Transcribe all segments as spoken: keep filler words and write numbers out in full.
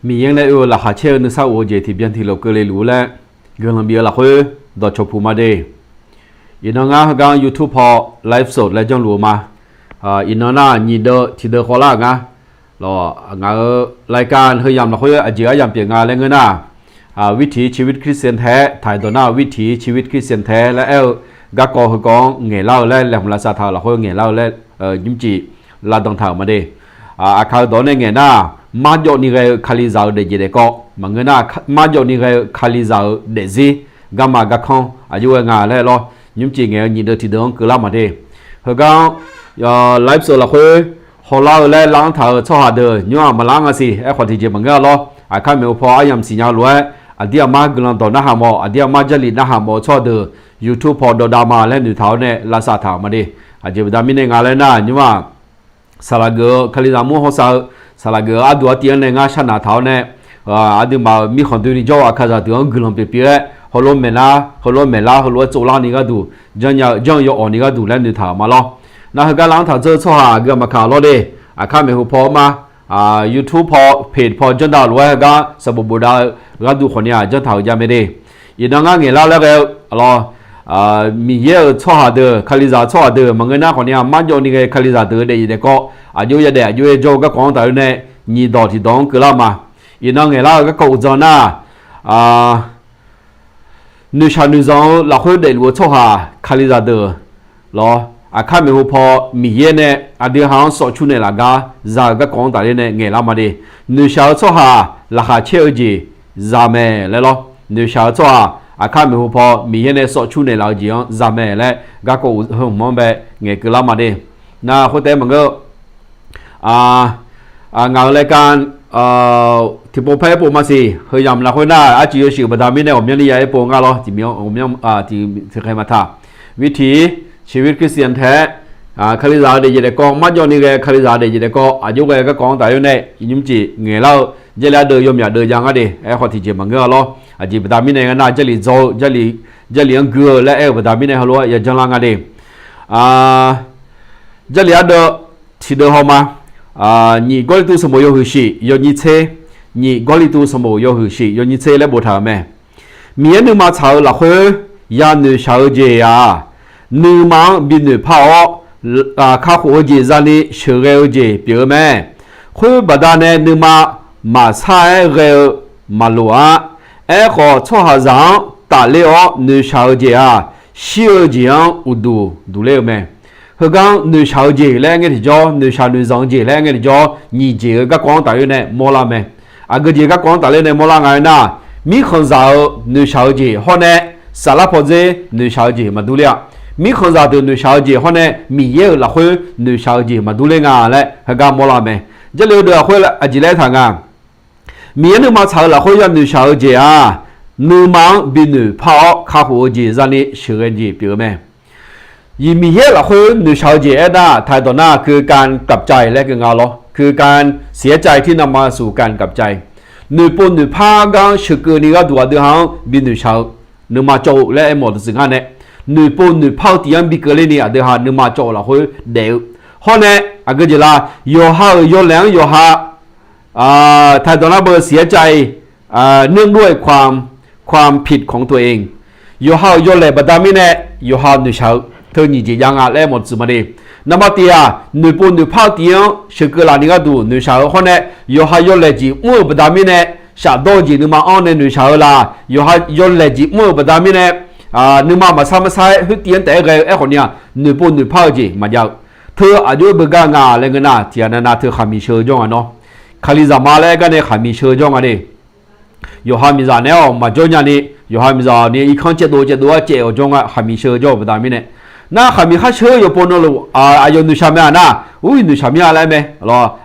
Miqyaer nae oe-eu laqkhaq caer-eu nuisar of-eu jeq tiqbyan tiqlof keuvle luf-eu laer guiqlanq bif-eu lafkhoer dawqcawq puq ma de. Iqnan ngar heugar YouTube paw live show laer janrluf-eu ma. Iqnan nar nyiq deuv tiqdeuv khawvlar-euq ngar. Lawq, ngaq-euq รายการ heu yamq lafkhoer aqjeq aryamq pyeuf nga laer ngeur nar, วิถีชีวิตคริสเตียนแท้ taq-iq dawq nar วิถีชีวิตคริสเตียนแท้ laer aer-eu garkawv heukawv-anr ngaeqlar-eu laer laeqhmq lavsav taq-euq lafkhoer ngaeqlar-eu laer nymrcif lavdan taq-euq ma de. Aqkaq-eu dawq-anr nae ngaeq nar, marjawv ni ghae-eu Kalizaq-euq daefjeq daefkawv maqngeur nar, marjawv ni ghae-eu Kalizaq-euq daefzir garma garkanr aqjox ghae nga laer lawr, nymrcif ngaeq-eu nyiq deuv tiqdeuv-anr keuvlar ma de. Heugar-anr live show lafkhoer hawlar-eu laer lar-anr taq-euq tsawrhaq deuq nymr-aq maqlar nga siq. Aerkhawf tiqjeq maqngeur-a lawr. Aqkar maeqhu paw aryamq siqnya-eu lof-aer, aqdir aqmar guiqlanq dawq narhaq mawf, aqdir aqmar Jarlif narhaq mawf-eu tsawrhaq deuq YouTube paw dawqdav ma laer noeqtaq-awr nae lavsav taq-euq ma de. Aqjeq baqda mirnae nga laer nar, nymr-aq saqlaq geuf-eu Kalizaq mur hawsav-eu, saqlaq geuf-eu arduq artiv-anr nae ngar sharnaq taq-awr nae, aqduimaf-euq mirkhanq doeni jawr-eu Aqkaqzaq deuq-anr guiqlanq pyeuf pyeuf-aer heulof maeqlar heulof maeqlar heulof-aer tsovlar ni gharduq, janr-eu janr-eu yaw awq ni gharduq laer noeqtaq-euq ma lawr. Nar heugar lar-anr taq dzeur-eu tsawrhaq aqgeu maqkaq lawr de. Aqkar maeqhu paw-anr ma, YouTube paw page paw janrdav lof-aer heugar sanqbof bofdav-eu gharduq khawfni-aq janrtaq-euq jav mae de. Iqnan ngar ngaeqlar laer ghae-eu lawr, Miqyaer-euq tsawrhaq deuq Kalizaq tsawrhaq deuq maqngeur nar khawfni-aq marjawv ni ghae Kalizaq deuq-eu daefzir daefkawv aqjox yadaef aqjox-aer jawr-eu garkawv-anr taf-awr nae nyiq dawq tiqdawq-anr keuvlar ma. Iqnan ngaeqlar-eu garkawv uqdzan nar, noeqshaq noeqzanq-eu lafkhoer daefluf-eu tsawrhaq Kalizaq deuq lawr, aqkar maeqhu paw Miqyaer nae aqdui ha-anr sawfcur naeqlaf gar za-eu garkawv-anr tafler nae ngaeqlar ma de. Noeqshaq-eu tsawrhaq laqkhaq caer-eu jeq za mae laer lawr. Noeqshaq-eu tsawrhaq aqkar maeqhu paw Miqyaer nae sawfcur naeqlaf-eu jeq-anr za mae laer garkawv uqhmq-anr bae ngaeqkeuv lar ma de. Nar khoertaef maqngeur-eu ngaq-euq รายการ tiqpov par aerpov maqsiq. Heu yamq lafkhoer nar arcuiv yawshuif baqda mirnae ghawqmyanr ni ya aerpov nga lawr. Tiqmyanr ghawqmyanr tiqkhaeq maqtaq. วิถีชีวิตคริสเตียนแท้ Kalizaq-eu daefjeq daefkawv marjawv ni ghae Kalizaq daefjeq daefkawv aqjox ghae garkawv-anr tafler nae nymrcif ngaeqlar-eu Jarlif ardeuv yawmyaq deuv jav nga de. Aerkhawf tiqjeq maqngeur-a lawr. Aqjeq baqda mirnae nga nar Jarlif dzaw-eu Jarlif-anr gui-eu laer aer-eu baqda mirnae heulof-aer yajanr lar nga de. Jarlif ardeuv tiqdeuv haw ma. Nyiq Gawrliqtu sanqbof yawhuiq shif yawnyir tser, nyiq Gawrliqtu sanqbof yawhuiq shif yawnyir tser laer boftaq-euq mae. Miqyaer nuima tsaq-eu lafkhoer ya noeqshaq-eu jeq-aq, nuima-anr bi noeqpar-awr kakhof-eu jeq zani sheuqghae-eu jeq pyeuf-eu mae. Khoer baqda nae nuima maqsar-aer ghae-eu maqloq-a. Aerkhawf tsawrhaqzaq-anr tafler-awr noeqshaq-eu jeq-aq, shir-eu jeq-anr uqduq duq ler-eu mae. Heugar-anr noeqshaq-eu jeq laer aer ngae tiqjawr, noeqshaq noeqzanq-eu jeq laer aer ngae tiqjawr, nyiq jeq-eu garkawv-anr tafler nae mawrlar mae. Aqgeu jeq garkawv-anr tafler nae mawrlar nga-aer nar, mirkhanqzaq-eu noeqshaq-eu jeq hawr nae saflar pawdzer noeqshaq-eu jeq maqdur ler-a. Mirkhanqzaq deuq noeqshaq-eu jeq hawr nae Miqyaer-euq lafkhoer noeqshaq-eu jeq maqdur ler nga laer heugar mawrlar mae. Jarlif-eu deuq lafkhoer aqjeq laer taq nga. Miqyaer nuima tsaq-eu lafkhoer ya noeqshaq-eu jeq-aq, nuima-anr bi noeqpar-awr kakhof-eu jeq zani sheuqghae jeq pyeuf-eu mae. Miqyaer lafkhoer noeqshaq-eu jeq aernar, ไทย dawq nar คือการกลับใจ laer keuv nga lawr. คือการเสียใจที่นำมาสู่การกลับใจ noeqpov noeqpar gar-anr sheuqkeuv ni gharduq aqdui ha-anr bi noeqshaq-eu, nuima cawv-eu laer aermawf dawqtsuif ngar nae, noeqpov noeqpar-eu tiv-anr bi keuvler ni aqdui ha nuima cawv-eu lafkhoer daef-eu. Hawr nae aqgeu jeq la, yawqha-euq yawlaeq-anr yawqha ไทย dawq nar beu เสียใจ เนื่องด้วยความผิดของตัวเอง yawqha-euq yawlaeq baqda mirnae yawqha noeqshaq-eu teu nyiq jeq jav nga laer mawf tsuif ma de. Naqma tiq-aq, noeqpov noeqpar-eu tiv-anr sheuqkeuv laf ni gharduq noeqshaq-eu hawr nae, yawqha yawlaeq jeq mr-euq baqda mirnae, shafdawr-eu jeq nuima anr nae noeqshaq-eu la, yawqha yawlaeq jeq mr-euq baqda mirnae, nuima maqsar marsar-aer khoertiv-anr taef-aer ghae-eu aerkhawf ni-aq, noeqpov noeqpar-eu jeq maqjav-eu. Teu aqjox-aer beugar nga laer ngeur nar, tiqghaq navnav teu khaqmiq sheu-eu jawr nga nawr. Kalizaq ma laer aer gar nae khaqmiq sheu-eu jawr nga de. Yawqha miqzaq naeq-awq maqjawr nyani, yawqha miqzaq ni irkanr caevdov caevdov-aer caev-awq jawr nga, khaqmiq sheu-eu jawr-euq baqda mirnae. Nar khaqmiq khar sheu-eu yawqpov navluf, aqyawf noeqshaq mae-aq nar, ur noeqshaq mir-a laer mae.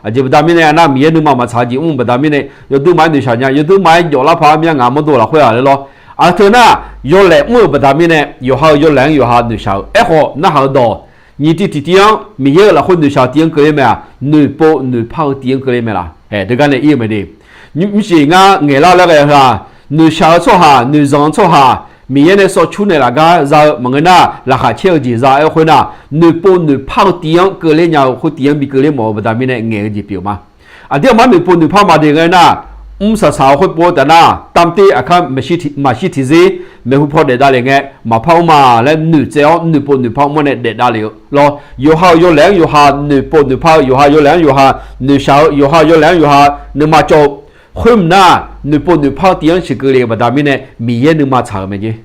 Aqjeq baqda mirnae nar, Miqyaer nuima maqtsaq jeq mr-eu baqda mirnae, yawduirma-aer noeqshaq nya, yawduirma-aer jawf lar paq-aer myanr ngaq mawrdo lafkhoer-aq laer lawr. Aqteu nar, yawlaeq mr-euq baqda mirnae, yawqha-euq yawlaeq-anr yawqha noeqshaq-eu. Aerkhawf narhaq-eu dawq, nyiq tiv tiqtiv-anr Miqyaer-euq lafkhoer noeqshaq-eu tiv-anr keuvler mae-aq, noeqpov noeqpar-eu tiv-anr keuvler mae laf. Ae, deugar nae ir-eu mae de. Nymrsiq ngar ngaeqlar laer ghae-eu heu-aq, noeqshaq-eu tsawrhaq, noeqzanq-eu tsawrhaq, Miqyaer nae sawqcur naeqlaf gar za-eu maqngeur nar, laqkhaq caer-eu jeq za-aer khoer nar, noeqpov noeqpar-eu tiv-anr keuvler nya-eu khoer tiv-anr bi keuvler mawf-eu baqda mirnae ngaeq-eu jeq pyeuf-eu ma. Aqdir aqmar noeqpov noeqpar maqdeq ngae nar, mr saqsaq-eu khoerpov-eu taf nar, tamtir aqkar maqshir tiqzir maeqhu paw daef davlef ngae maqpar mr ma laer noeqtsaev-awr noeqpov noeqpar mr-awr nae daef davlef-eu lawr. Yawqha-euq yawlaeq-anr yawqha noeqpov noeqpar-eu, yawqha yawlaeq-anr yawqha noeqshaq-eu, yawqha yawlaeq-anr yawqha nuima cawv-eu, khoermq nar noeqpov noeqpar-eu tiv-anr sheuqkeuv le-euq baqda mirnae Miqyaer nuima tsaq-euq mae jeq.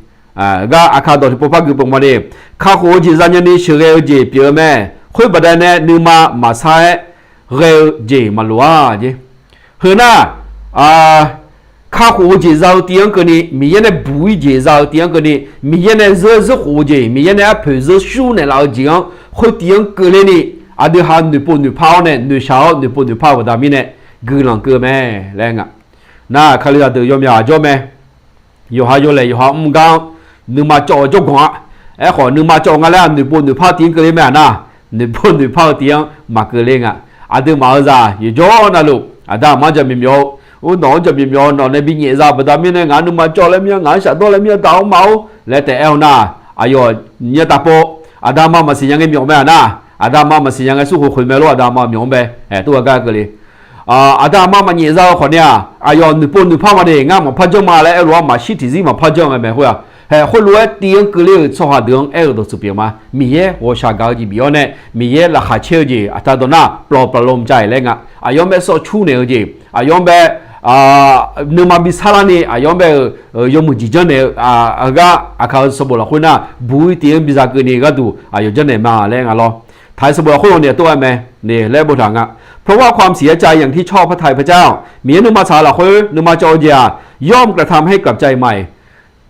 Gar aqkar dawq tiqpov par gui pov ma de. Kakhof-eu jeq zanya ni sheuqghae-eu jeq pyeuf-eu mae. Khoer baqdanae nuima maqsar-aer ghae-eu jeq maqloq-a jeq. Heu nar, kakhof-eu jeq za-eu tiv-anr keuvni, Miqyaer nae buq-ir jeq za-eu tiv-anr keuvni, Miqyaer nae zeur zeur khof-eu jeq, Miqyaer nae arpoeq zeur shur naeqlaf-eu jeq-anr khoer tiv-anr keuvle ni, aqdui ha noeqpov noeqpar-awr nae noeqshaq-awr noeqpov noeqpar-eu baqda mirnae guiqlanq keuv mae laer nga. Nar, Kalizaq deuq yawmyaq jawr mae. Yawqha yawlaeq yawqha mr gar-anr nuima cawv-eu jawrganq-a. Aerkhawf nuima cawv nga laer-aq noeqpov noeqpar tiv-anr keuvle mae-aq nar, noeqpov noeqpar-eu tiv-anr maqkeuvle nga. Aqduimaf-euq zaq yawqjawr navluf aqda aqma jaqmyawf myawf-eu, ur nawq-anr jaqmyawf myawf-eu nawq nae binyaef za-eu baqda mirnae ngaq-anr nuima cawv laer mir-a, ngaq-anr shafdawr laer mir-a, daq-awr ma-or laer taef-aer-eu nar, aqyawf nyaer taf pov, aqda aqma maqsiq nya ngae myawf mae-aq nar, aqda aqma maqsiq nya ngae surkhof khoeq mae lor, aqda aqma myawf-anr bae. Aer, tov-aer gar keuvle. Aqda aqma maqnyaef za-eu khawf ni-aq, aqyawf noeqpov noeqpar ma de, ngar maqpar janr ma laer aer lof-aer maqshir tiqzir maqpar janr ngae mae khoer-aq. Haeq khoerlof-aer tiv-anr keuvle-euq tsawrhaq deuq-anr aer-euq dawqtsuif pyeuf ma. Miqyaer ghawqshaq gaq-eu jeq bif-awr nae, Miqyaer laqkhaq caer-eu jeq aqta dawq nar plavplavlov maqjav-iq laer nga. Aqyawf-anr bae sawv cur naeq-eu jeq, aqyawf-anr bae nuima bi sarlar ni, aqyawf-anr bae-euq yawmuiq jeq janrnaeq-eu, heugar aqkaq-eu sanqbof lafkhoer nar buq-ir tiv-anr biza keuvni gharduq aqyawf janrnaeq ma laer nga lawr. Taq-aer sanqbof lafkhoer-anr nae tov-aer mae ni laer boftaq nga. เพราะว่าความเสียใจอย่างที่ชอบพระทัยพระเจ้า Miqyaer nuima tsaq-eu lafkhoer nuima cawv-eu jeq-aq, ย่อมกระทำให้กลับใจใหม่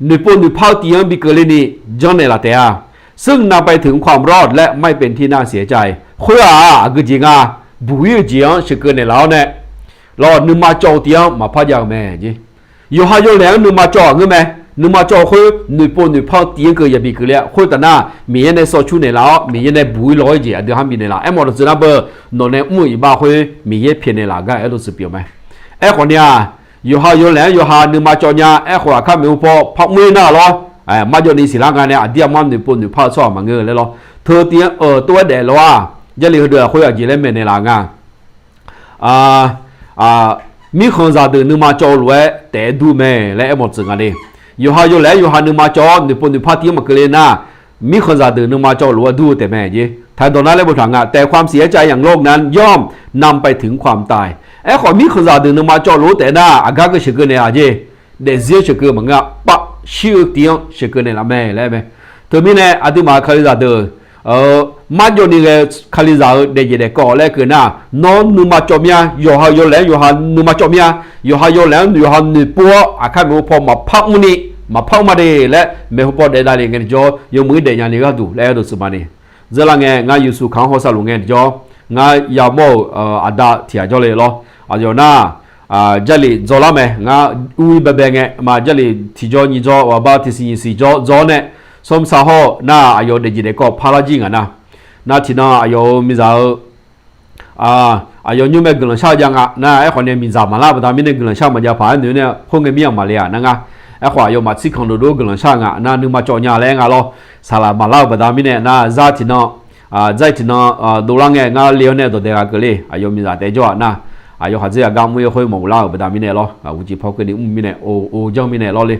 noeqpov noeqpar-eu tiv-anr bi keuvle ni janrnaeq laf taef-a. ซึ่งนำไปถึงความรอดและไม่เป็นที่น่าเสียใจ Khoer-aq, aqgeu jeq nga, buq-ir-eu jeq-anr sheuqkeuv naeqlaf-awr nae, lawr nuima cawv-eu tiv-anr maqpar jav-eu mae jeq. Yawqha yawlaeq-anr nuima cawv-aq ngeur mae. Nuima cawv-eu khoer noeqpov noeqpar-eu tiv-anr keuv yabi keuvle-a. Khoertav nar Miqyaer nae sawv cur naeqlaf-awr, Miqyaer nae buq-ir law-ir jeq aqdui har bifnaeq laf. Aermawf dawqtsuif nar beu, nawq nae mr-euq iqbax khoer Miqyaer pyaeqnaeq laf gar aer dawqtsuif pyeuf mae. Aerkhawf ni-aq, yawqha yawlaeq-anr yawqha nuima cawv nya, aerkhawf aqkar maeqhu paw par mr-ir nar lawr. Marjawv ni siqlar nga nae aqdir aqmar noeqpov noeqpar-eu tsawrhaq maqngeur laer lawr. Teu tiv-anr euq tov-aer daeflaf-a. Jarlif heudeuq lafkhoer aqjeq laer maeqnaeq laf nga. Mirkhanqzaq deuq nuima cawv-eu lof-aer taef-aer dur mae laer aermawf tsuif nga de. Yawqha yawlaeq-aer yawqha nuima cawv-awr noeqpov noeqpar tiv-anr maqkeuvle nar, mirkhanqzaq deuq nuima cawv-eu lof-aer dur-eu taef mae jeq. Taq-aer dawq nar laer boftaq nga, แต่ความเสียใจอย่างโลกนั้นย่อมนำไปถึงความตาย Aerkhawf mirkhanqzaq deuq nuima cawv lof-aer taef nar, aqgar keuv sheuqkeuv naeq-aq jeq. Daefzir-anr sheuqkeuv maqngeur-a, pav shir-eu tiv-anr sheuqkeuv naeqlaf mae laer mae. Teumirnae aqduimaf-euq Kalizaq deuq, marjawv ni ghae-eu Kalizaq-euq daefjeq daefkawv laer keuv nar, nawr nuima cawv mir-a, yawqha yawlaeq-anr yawqha nuima cawv mir-a, yawqha yawlaeq-anr yawqha noeqpov-awr aqkar maeqhu paw maqpar mr ni, maqpar mr ma de laer maeqhu paw daef davlef ngae tiqjawr yawmuiq-ir daefnya ni gharduq laer aer dawqtsuif ma ni. Dzeur lar ngae ngar Yeqsuf kaq-anr hawsav luf ngae tiqjawr, ngar yamawr-euq aqda tiq ghaq jawrle lawr. Aqyawf nar, Jarlif dzawlar mae, ngar ur-ir baebae ngae ma, Jarlif tiqjawr nyiq jawr, ghaqba tiqsiq nyiq siq jawr dzawr nae, smr sar hawr-eu nar aqyawf daefjeq daefkawv parlar jir ngaq nar, nar tiqnan aqyawf-euq miqzaq-eu aqyawf nymr mae guiqlanq shar-eu jav nga nar, aerkhawf nae miqzaq maqlar-eu baqda mirnae guiqlanq shar maqjav paq-aer noeq nae khoerngae mir-aq maqle-aq nar ngar. Aerkhawf aqyawfmaf tsirkanq dovdov-aer guiqlanq shar-eu nga nar, nuima cawv nya laer nga lawr. Saqlaq maqlar-eu baqda mirnae nar, zar tiqnan, zar tiqnan dovlar ngae ngar le-awr nae dawqdae ghaq keuvle. Aqyawf miqzaq taef jawr-aq nar, aqyawf khaqdzerzaq gar mr-ir khoer mawf lar-euq baqda mirnae lawr, uqcif paw keuvni mr mirnae, o janr mirnae lawrle.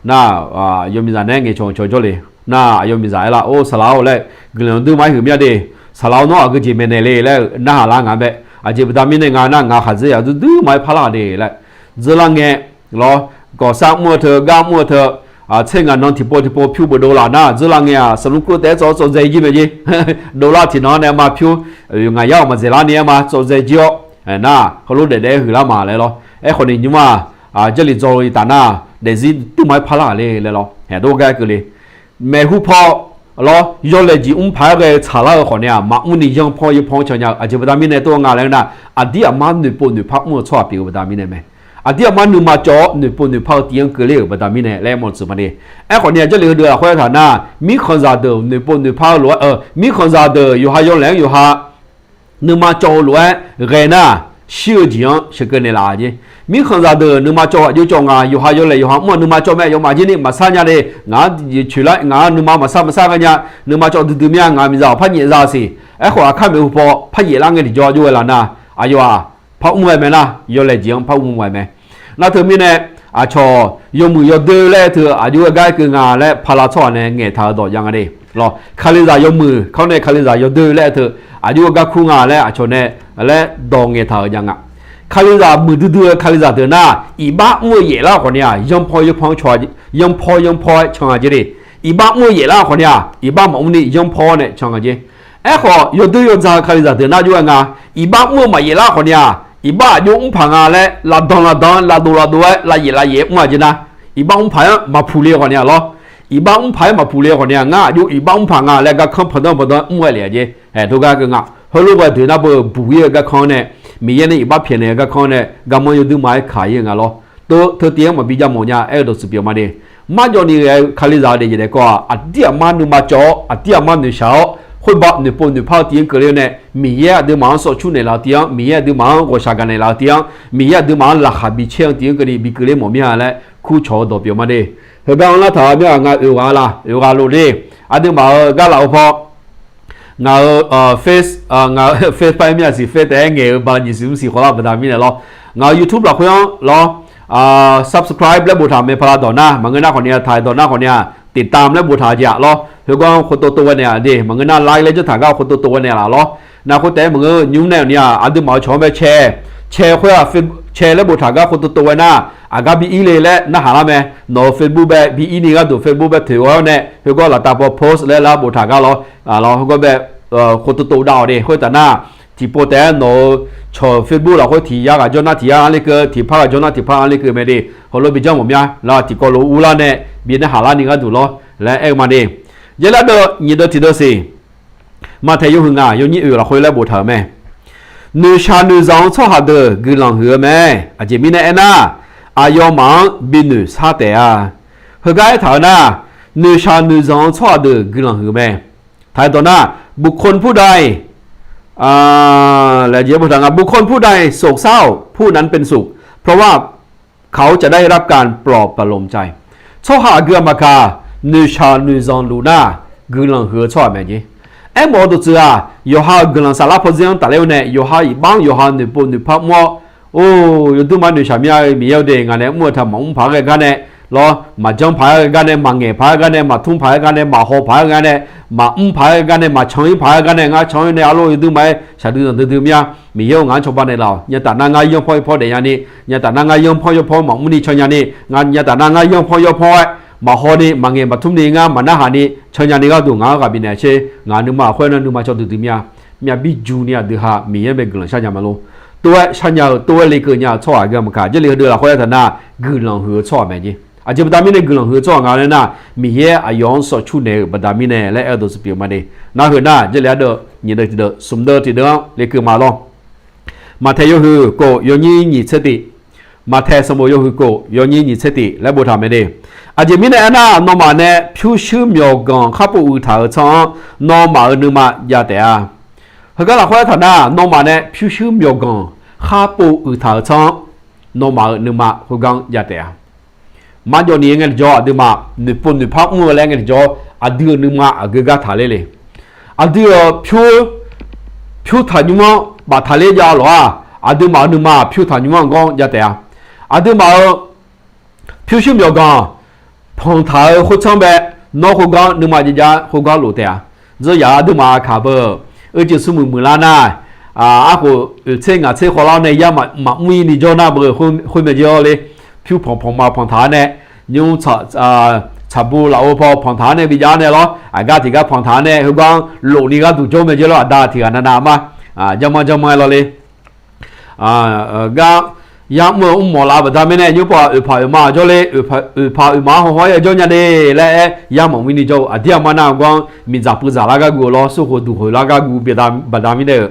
Nar, yawmiqzaq naeq-aer ngaeqcawq cawq jawrle. Nar, aqyawf miqzaq aerlar, or saqlaq-or laer, guiqlanq duimaf-aer huiq mir-a de. Saqlaq-or nawr aqgeujeq maeqnaeq le laer-eu narhaq lar nga bae. Aqjeq baqda mirnae nga nar, ngaq khaqdzerzaq duidui maqaer parlar de laer, dzeurlar ngae lawr, gawqsar mr-eu teu, gar mr-eu teu, tser ngaq nan tiqpov tiqpov pyur beuf dovlaf nar, dzeurlar ngae-aq, sanqnmr kur taef-aer tsawv tsawv dzae jir mae jer. Dovlar tiqnan nae ma pyur, ngaq yar-awq maqdzaeqlar ni-aer ma tsawv dzae jir-awr, nar heulof daef daef-aer huiqlar ma laer lawr. Aerkhawf ni nymr-aq, Jarlif dzaw-eu taf nar, daefzir duimaf-aer parlar-aq le laer lawr. Haeq dov gar keuvle. Maeqhu paw lawr, yawlaeq jeq mr paq-aer ghae-eu tsaqlar-eu khawf nae-aq, maqmr ni yanr paw yaer paw-anr can nya-eu aqjeq baqda mirnae tov nga laer nar, aqdir aqmar noeqpov noeqpar mr-eu tsawrhaq pyeuf-eu baqda mirnae mae. Aqdir aqmar nuima cawv-awr noeqpov noeqpar-eu tiv-anr keuvle-euq baqda mirnae laer mawf tsuif ma de. Aerkhawf ni-aq, Jarlif heudeuq lafkhoer taq nar, mirkhanqzaq deuq noeqpov noeqpar-eu lof-aer, mirkhanqzaq deuq yawqha yawlaeq-anr yawqha nuima cawv-eu lof-aer ghae nar, shir-eu jeq-anr sheuqkeuv naeqlaf jer. Mirkhanqzaq deuq nuima cawv aqjox cawv nga, yawqha yawlaeq yawqha mr-eu nuima cawv mae, yawmaf jir ni maqsar nya de. Ngaq-anr jeq coeqlar, ngaq-anr nuima maqsar maqsar ghae nya, nuima cawv duidui mir-a, ngaq miqzaq-awq par nyaef za-eu siq. Aerkhawf aqkar maeqhu paw par yaeflar ngae tiqjawr jov ghae laf nar, aqyawf-aq par mr ghae mae nar, yawlaeq jeq-anr par mr ghae mae. Nar teumirnae, aqcawq yawmuiq yawdoer laer aer teu aqjox-aer gar aer keuv nga laer pala tsawrhaq nae ngaeqtaq-euq dawq jav nga de. Lawr, Kalizaq yawmuiq kawr nae Kalizaq yawdoer laer aer teu aqjox-aer gar kur nga laer aqcawq nae laer dawq ngaeqtaq-euq jav nga. Kalizaq muiqdui dui-eu Kalizaq deuq nar, iqbax mr-eu yaeflar khawf ni-aq, yanrpaw yanrpaw-aer can-a, yanrpaw yanrpaw-aer can-a jeq de. Iqbax mr-eu yaeflar khawf ni-aq, iqbax maqmr ni yanrpaw-awr nae can nga jeq. Aerkhawf, yawdoer yawdzaq-eu Kalizaq deuq nar jov-aer nga, iqbax mr-eu maqyaeflar khawf ni-aq, iqbax aqjox mrpaq nga laer lavdan lavdan-anr lavdov lavdov-aer lavyaef lavyaef-aer mr-a jeq nar, iqbax mrpaq-aer maqpuq le khawf ni-aq lawr. Iqbax mrpaq-aer maqpuq le khawf ni-aq, ngar aqjox iqbax mrpaq nga laer garkanr pandanr pandanr-aer mr-aer lef-a jeq. Haeq, tov gar keuv nga. Heulof ghae deuq nar beu buq-ir-eu garkanr nae, Miqyaer nae iqbax pyaeqnaeq-eu garkanr nae, garmanr yawduir ma-aer kaq-ir-eu nga lawr. Tov, teu tiv-anr maqbi jav mawf nya aer-eu dawqtsuif pyeuf ma de. Marjawv ni ghae-eu Kalizaq-eu daefjeq daefkawv-aq, aqdir aqmar nuima cawv-awr, aqdir aqmar noeqshaq-awr, khoerbav noeqpov noeqpar-eu tiv-anr keuvle-awr nae, Miqyaer aqduimaf-anr shawqcur naeqlaf-eu tiv-anr, Miqyaer aqduimaf-anr ghawqshaq gaq naeqlaf-eu tiv-anr, Miqyaer aqduimaf-anr laqkhaq bi caer-eu tiv-anr keuvni bi keuvle mawf mir-a laer kurcawq-eu dawq pyeuf ma de. Heugar-anr lartaq-eu mir-aq, ngaq oeq ghaq laf, oeq ghaq lof de. Aqduimaf-euq gar laf-eu paw, ngaq-euq face, ngaq-euq face par-aer mir-aq siq, face taef-aer ngaeq-eu ba nyiq siq mr siq khawf lar baqda mirnae lawr. Ngaq-euq YouTube lafkhoer-anr lawr, subscribe laer boftaq mae pala dawq nar, maqngeur nar khawf ni-aq, taq-euq dawq nar khawf ni-aq, tiqtam laer boftaq jeq-aq lawr. Khoergar khov tov tov ghae naeq-aq de, maqngeur nar like laer janr taq gar khov tov tov ghae naeq laf lawr. Nar khoertaef-aer maqngeur nymr nae-euq ni-aq, aqduimaf-euq cawq-anr bae cae, cae khoer-aq, cae laer boftaq gar khov tov tov ghae nar, aqgar bi ir le laer narhaq lar mae. Nawq-euq Facebook bae bi ir ni gharduq Facebook bae toeq ghae-awr nae, khoergar laftav paw post laer lar boftaq gar lawr. Lawr, khoergar bae khov tov tov dav-awq de. Khoertav nar, tiqpov taef-aer nawq-euq cawq-euq Facebook lafkhoer tiq yar ghaq jawr nar tiq yar-anr lekeuv, tiq par ghaq jawr nar tiq par-anr lekeuv mae de. Heulof bi janr mawf mya. Lawr, tiqkawv lof urlar nae bi narhaq lar ni gharduq lawr laer aer-eu ma de. Jarlif ardeuv nyiq deuv tiq deuv siq. Maqtaeq yawhuiq ngaq yawnyir oeq lafkhoer laer boftaq-euq mae. Noeqshaq noeqzanq-eu tsawrhaq deuq guiqlanq huiq-eu mae. Aqjeq mirnae aernar, aqyawfmaf-anr bi noeqshar taef-a. Heugar aertaq-eu nar, noeqshaq noeqzanq-eu tsawrhaq deuq guiqlanq huiq-eu mae. Taq-eu dawq nar, บุคคลผู้ใด laer jeq boftaq nga, บุคคลผู้ใดโศกเศร้า ผู้นั้นเป็นสุข เพราะว่าเขาจะได้รับการปลอบประโลมใจ Tsawrhaq aqgeu aqmaqkaq noeqshaq noeqzanq luf nar, guiqlanq huiq-eu tsawrhaq mae jeq. Aermawf-eu dawqtsuif-aq, yawqha-euq guiqlanq saflar pawdzer-anr tafler-eu nae, yawqha iqbax-anr yawqha noeqpov noeqpar mr-awr, or, yawdur ma noeqshaq mir-a-eu Miqyaer-eu de, ngaq nae mr-eu taq maqmr paq-aer ghae gar nae, lawr, maqjanr paq-aer ghae gar nae, maqngaeq paq-aer ghae gar nae, maqtmr paq-aer ghae gar nae, maqhaw paq-aer ghae gar nae, maqmr paq-aer ghae gar nae, maqcan-ir paq-aer ghae gar nae, ngar can-ir nae arlawr yawdur ma-aer shaqdui zanqdui dui mir-a. Miqyaer-or, ngaq-anr cawba naeqlaf-awq. Nyataf nar ngar yanrpanr yawpanr daef nya ni, nyataf nar ngar yanrpanr yawpanr maqmr ni can nya ni, nyataf nar ngar yanrpanr yawpanr-aer maqhaw ni, maqngaeq maqtmr ni, ngar maqnarhaq ni can nya ni gharduq ngaq-anr ghaq bifnaeq sher. Ngaq nuima khoer nar nuima cawdui dui mir-a. Myavbir ju ni aqdui ha Miqyaer bae guiqlanq shar nya ma lor. Tov-aer shar nya-eu, tov-aer lekeuv nya-eu tsawrhaq aqgeu aqmaqkaq Jarlif heudeuq lafkhoer aertaq nar, guiqlanq huiq-eu tsawrhaq mae jeq. Aqjeq baqda mirnae guiqlanq huiq-eu tsawrhaq nga laer nar, Miqyaer aqyawf-anr shawqcur naeq-euq baqda mirnae laer aer-eu dawqtsuif pyeuf ma de. Nar heu nar, Jarlif ardeuv nyiq deuv tiq deuv smq deuv tiq deuv-anr lekeuv ma lor. Maqtaeq yawhuiq kof yawnyir nyiq tser tiq. Maqtaeq sanqbof yawhuiq kof yawnyir nyiq tser tiq laer boftaq mae de. Aqjeq mirnae aernar, nawmaf nae pyurshuir myawqganq kharpov uiqtaq-euq tsanr-anr nawmaf-euq nuima jav taef-a. Heugar lafkhoer aertaq nar, nawmaf nae pyurshuir myawqganq kharpov uiqtaq-euq tsanr-anr nawmaf-euq nuima khoergar-anr jav taef-a. Marjawv ni-aer ngae tiqjawr aqduimaf noeqpov noeqpar mr-eu laer ngae tiqjawr, aqdui-euq nuima aqgeu gar taqler le. Aqdui-euq pyur, pyur taqnymr-anr baftaqler jav lof-aq, aqduimaf-euq nuima pyur taqnymr-anr gar jav taef-a. Aqduimaf-euq pyurshuir myawqganq panqtaq-eu khoertsanr bae, nawr khoergar nuima jav jav khoergar lof taef-a. Dzeur yaf-eu aqduimaf aqkaq beu, uicuiv smrmuiq muiqlar nar, arkhof oeq tser ngaq tser khawvlar-awr nae yar maqmr-ir ni jawr nar beu, khoermae jir-awr le. Pyur panq panq ma panqtaq-awr nae, nymr tsaqbu lafov paw panqtaq-awr nae bijav-awr nae lawr, aqgar tiqgar panqtaq-awr nae khoergar-anr lof ni gharduq jawr mae jir lawr, aqda tiqghaq navnav ma, janrmanr janrmanr-aer lawr le. Gar yar mr-eu mrmawf laf-eu baqda mirnae, nymr paw oeqpaq oeqma jawr le, oeqpaq oeqma-anr hawhaw-aer jawr nya de laer aer, yar maqmr-ir ni jawr-eu aqdir aqma nar-eu gar-anr miqdzaq puivdzaq lar gar guv-eu lawr, surkhof duqkhoeq lar gar guv baqda mirnae-euq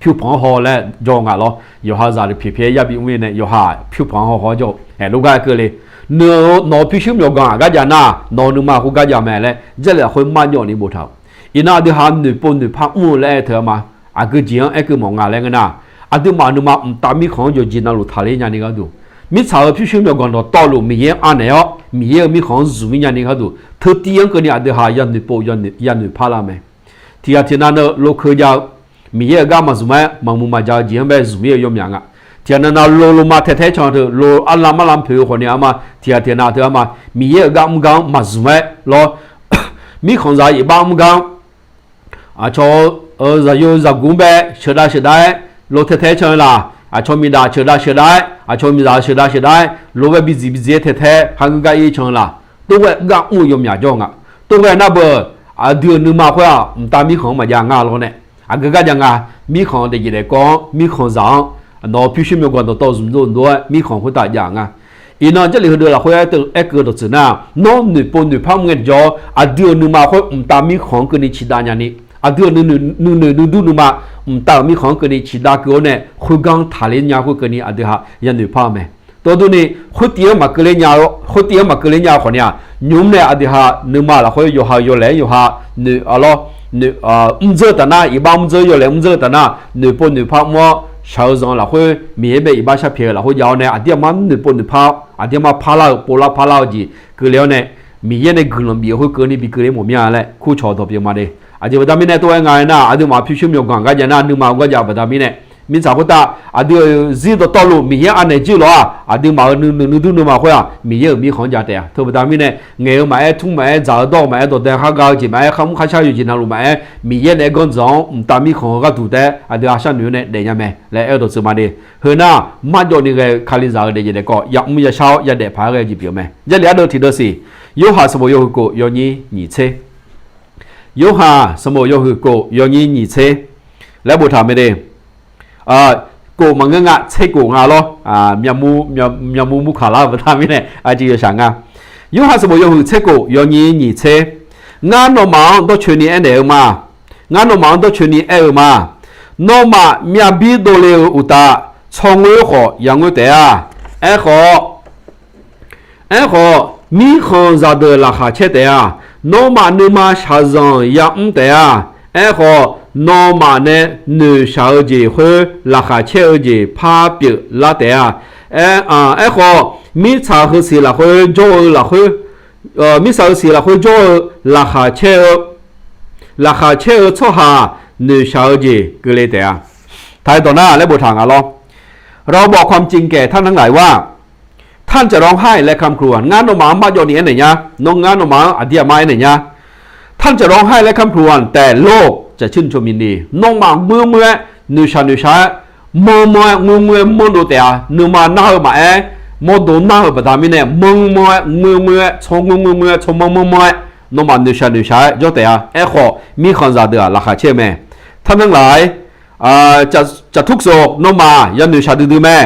pyur panq-anr haw laer jawr-eu nga lawr. Yawqha zaqdeuq pyaeq pyaeq-aer yar bimr-ir nae yawqha pyur panq-anr haw haw jawr-eu aeq lof gar aer keuv le. Nawq-eu pyurshuir myawqganq aqgar jav nar, nawq-eu nuima khoergar jav mae laer Jarlif lafkhoer marjawv ni boftaq-euq. Iqnan aqdui ha noeqpov noeqpar mr-eu laer aer teu-a ma. Aqgeu jeq-anr aer keuv mawf nga laer ngeur nar, aqduimaf nuima mqtav mirkhanq-anr yawqjeq navluf taqler nyani gharduq, mirtsaq-euq pyurshuir myawqganq dawqtawvluf Miqyaer-anr anaeq-awr, Miqyaer-euq mirkhanq-anr zmq-ir nyani gharduq, teutiv-anr keuvni aqdui ha yanoeq pov yanoeq par lar mae. Tiqghaq tiqnav neu lokeu jav-eu, Miqyaer-euq gar maqzmq-aer maqmuiq maqja-eu jeq-anr bae zmq-ir-eu yawmyaq nga. tiqghaq navnav lo lo ma tae tae-aer can teu lo arlam arlam poeq-eu khawf ni arma tiqghaq tiqghaq nav teu arma Miqyaer-euq gar mr gar-anr maqzmq-aer lawr. Mirkhanqzaq iqbax mr gar-anr aqcawq-eu zaqyo zaqguq-anr bae sheuqdav sheuqdav-aer lo tae tae-aer can-eu laq. Aqcawq miqdaq sheuqdav sheuqdav-aer, aqcawq miqzaq sheuqdav sheuqdav-aer lo bae bidziq bidziq-aer tae tae-aer kharngeur gar ir can-eu laq. Tov ghae gar mr-eu yawmyaq jawr nga. Tov ghae nar beu, aqdui-euq nuima khoer-aq mqtav mirkhanq-anr maqjav nga lawr nae, aqgeu gar jav nga. Mirkhanq daefjeq daefkawv-anr, mirkhanqzaq-anr nawq-eu pyurshuir myawqganq dawqtawv zmq dov dov-aer mirkhanq khoertav jav nga. Iqnan Jarlif heudeuq lafkhoer aer-eu dawqtsuif nar, nawr noeqpov noeqpar mr ngae tiqjawr, aqdui-euq nuima khoer mqtav mirkhanq-anr keuvni ciqdav nyani, aqdui-euq nuinoeq nuidur nuima mqtav-euq mirkhanq-anr keuvni ciqdav keuv-awr nae, khoergar-anr taqler nya khoer keuvni aqdui ha yanoeq par-eu mae. Tov durni, khoertiv-anr maqkeuv ler nya-eu, khoertiv-anr maqkeuv ler nya-eu khawf ni-aq, nymq mr nae aqdui ha nuima lafkhoer yawqha-euq yawlaeq-anr yawqha noeq-a lawr, noeq mr dzeur-eu taf nar, iqbax mr dzeur yawlaeq mr dzeur-eu taf nar, noeqpov noeqpar mr-awr shaq-eu zanq-eu lafkhoer Miqyaer bae iqbax sharpyaeq-eu lafkhoer jav-awr nae, aqdir aqmar noeqpov noeqpar-awr, aqdir aqmar parlar-eu povlar parlar-eu jeq keuvle-awr nae, Miqyaer nae guiqlanq bif-eu khoer keuvni bi keuvle mawf mir-a laer kurcawq dawq pyeuf ma de. Aqjeq baqda mirnae tov-aer nga-aer nar, aqduimaf pyurshuir myawqganq gar jav nar, nuima-eu gar jav baqda mirnae, mirtsaq khoertav aqdui-euq zir dawqtawvluf Miqyaer anaeq jir lawr-aq, aqduimaf-euq nuinoeq nuidur nuima khoer-aq Miqyaer-euq mirkhanq-anr jav taef-a. Teubaqda mirnae ngaeq-eu maqaer, tmr maqaer, dzaq-eu dawr-eu maqaer, dawqdae khar ga-eu jeq maqaer, kharmr kharshar-eu jeq navluf maqaer, Miqyaer naeq-aer ganrdzaq-anr mqtav mirkhanq-eu gharduq taef-aer aqdui ha sharnoeq-awr nae daef nya mae laer aer-eu dawqtsuif ma de. Heu nar, marjawv ni ghae-eu Kalizaq-euq daefjeq daefkawv yamr yashar-awr yadaef paq-aer ghae-eu jeq pyeuf-eu mae. Jarlif ardeuv tiqdeuv siq, Yorhaq sanqbof yawhuiq kof yawnyir nyiq tser. Yorhaq sanqbof yawhuiq kof yawnyir nyiq tser laer boftaq mae de. Kof maqngeur nga, tser kof nga lawr. Myavmur murkaq lar-eu baqda mirnae aqjeq yawshaq nga. Yorhaq sanqbof yawhuiq tser kof yawnyir nyiq tser. Ngar nawmaf-anr dawrcoeni aernaeq-eu ma. Ngar nawmaf-anr dawrcoeni aer-eu ma. Nawmaf myav bir dovle-euq uqtaf, tsawrngoer khawf yangoer taef-a. Aerkhawf, Aerkhawf, mirkhanq zaqdeuq laqkhaq caer taef-a. Nawmaf nuima shaqzanq yamr taef-a. Aerkhawf, nawmaf nae noeqshaq-eu jeq khoer laqkhaq caer-eu jeq par pyeuflar taef-a. Aerkhawf, mirtsaq heusiq lafkhoer jawr-eu lafkhoer, mirtsaq heusiq lafkhoer jawr-eu laqkhaq caer-eu, laqkhaq caer-eu tsawrhaq noeqshaq-eu jeq keuvle taef-a. Taq-aer dawq nar laer boftaq nga lawr. เราบอกความจริงแก่ท่านทั้งหลายว่า ท่านจะร้องไห้และคร่ำครวญ Ngar nawmaf-anr marjawv ni aernaeq nya. Nawr ngar nawmaf-anr aqdir aqmar aernaeq nya. ท่านจะร้องไห้และคร่ำครวญ แต่โลกจะชื่นชมยินดี Nawmaf ngoer ngoer-aer, noeqshaq noeqshaq-aer, manr manr-aer, ngoer ngoer-aer manrdov taef-a. Nuima nar-eu maqaer, mawrdo nar-eu baqda mirnae manr manr-aer, ngoer ngoer-aer, tsawrngoer ngoer ngoer-aer, tsawrmanr manr manr-aer, nawmaf noeqshaq noeqshaq-aer jawr taef-a. Aerkhawf, mirkhanq zaqdeuq-aq laqkhaq caer-eu mae. ท่านทั้งหลาย จะทุกข์โศก Nawmaf yanoeq shaq duidui mae.